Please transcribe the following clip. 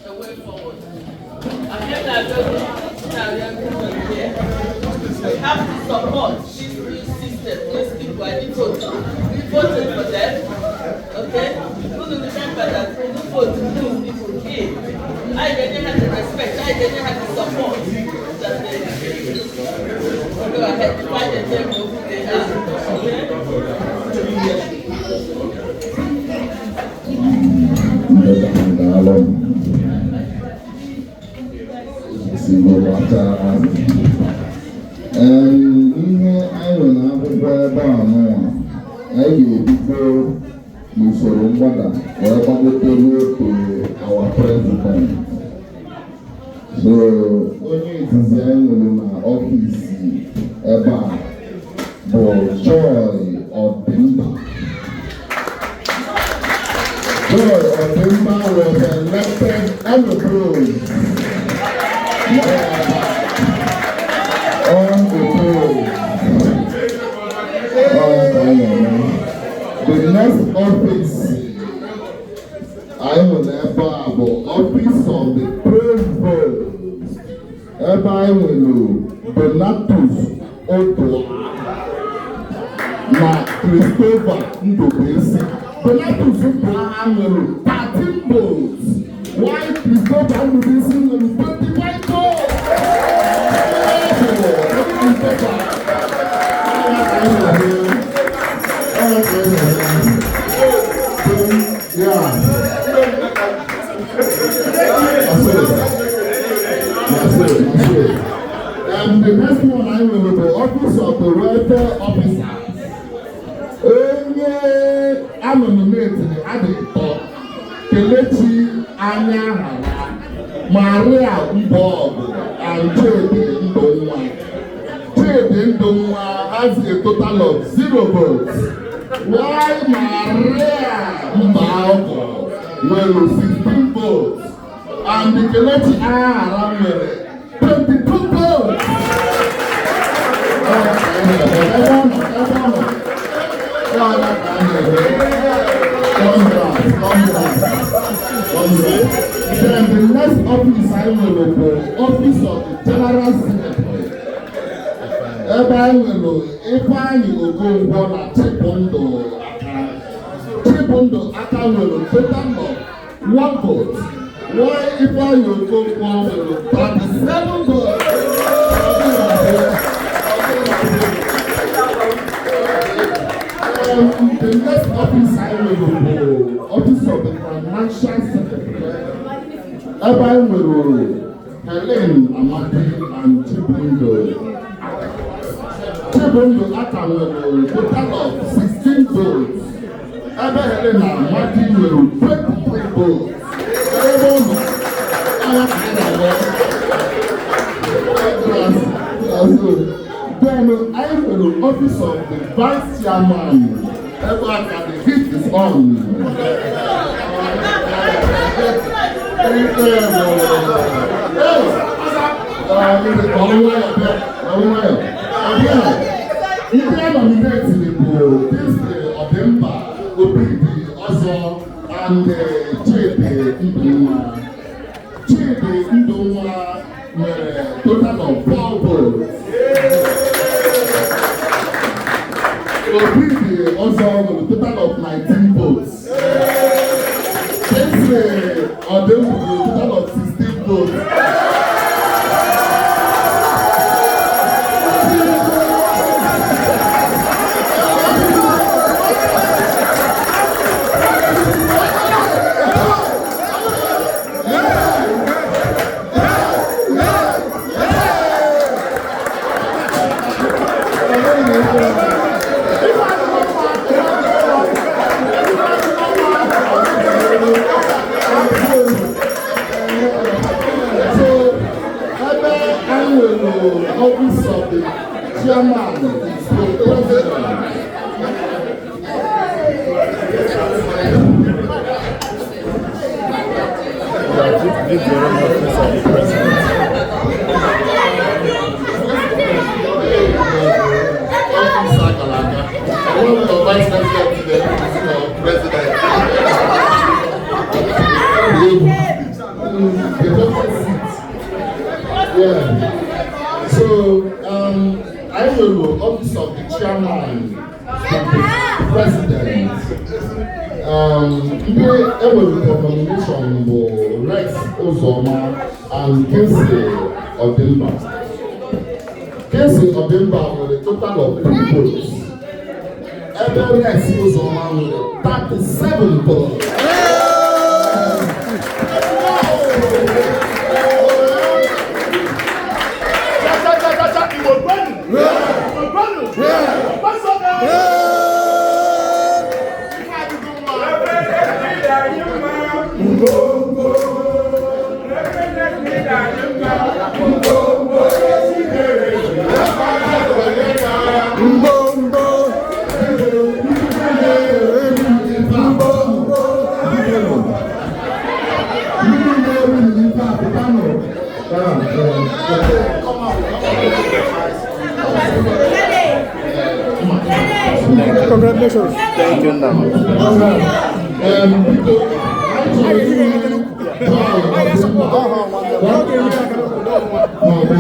A way forward. And here, we have to support this new system, these people. I did vote. We voted for them. Okay? We remember that we vote these people in. I didn't have the respect, I didn't have the support that they will go ahead to find them who they are. Okay? Daalụ. Sigbo gbata. Ihe anyị nwere akwụkwọ ebe a nụwa, anyị ga-ebido n'usoro mgbada wee gbagote ruo to our president. So onye izizi anyị nwere na office ebe a bụ Joy Ọdịmba. Joy Odimba was elected unopposed. Yeah. Unopposed. Oh, the next office anyị nwere ebe a bụ Office of the Provost. Ebe anyị nwere Donatus Odoa na Christopher Ndubuisi. Donatus Odoa nwere 13 votes, while Christopher Ndubuisi nwere 25 votes. Christopher. Yeah. That's it. That's it. That's it. And the next one I will be the Office of the Welfare Officers. Onye a nominate adịghị tọ Kelechi Anya Hara, Maria Mbọgụ and Chidi Ndụnwa. Chidi Ndụnwa has a total of 0 votes, while Maria Mbọgụ nwere 16 votes and Kelechi Anya Hara nwere 22 votes. Ebe ọ nọ, ebe ọ nọ. Congrats, congrats, congrats. Then the next office I will bụ Office of the General Secretary. Ebe anyị nwere Ifeanyi Okonkwo na Chibundu Aka. Chibundu Aka nwere total of 1 vote, while Ifeanyi Okonkwo nwere 37 votes. The next office I will bụ Office of the Financial Secretary. Ebe anyị nwere Helen Amadi and Chibundu. Chibundu Aka nwere total of 16 votes. Ebe Helen Amadi nwere 23 votes. Ebe ọ nọ, ọya ka a na-agba. That's good. Then I nwere Office of the Vice Chairman. Ebe a ka the heat is on. Ndị a nominate bụ Kingsley Ọdịmba, Obidi Ọzọ and Chidi Ndụnwa. Chidi Ndụnwa nwere total of 4 votes. Obidi Ọzọ nwere total of 19 votes. Kingsley Ọdịmba nwere total of 16 votes. So, ebe anyị nwere Office of the Chairman is the President. Yeah, give the wrong Office of the President. Office akara aka. Enweghị m vice president today, or president. the vacant seat. Yeah. So, I will office of the chairman, the president. Ndị ewere for nomination bụ Rex Uzoma and Kingsley Odimba. Kingsley Odimba nwere total of three votes. Ebe Rex Uzoma nwere 37 votes. Cha-cha-cha-cha, Igbo kwenu! Igbo kwenu! Igbo kwenu! Ife adịgo mma. Ndị na-eru n'ife apụta nụ. Congratulations. Thank you, now. Biko, anyị chọrọ inwe Joy Odimba. Ma ọ bụ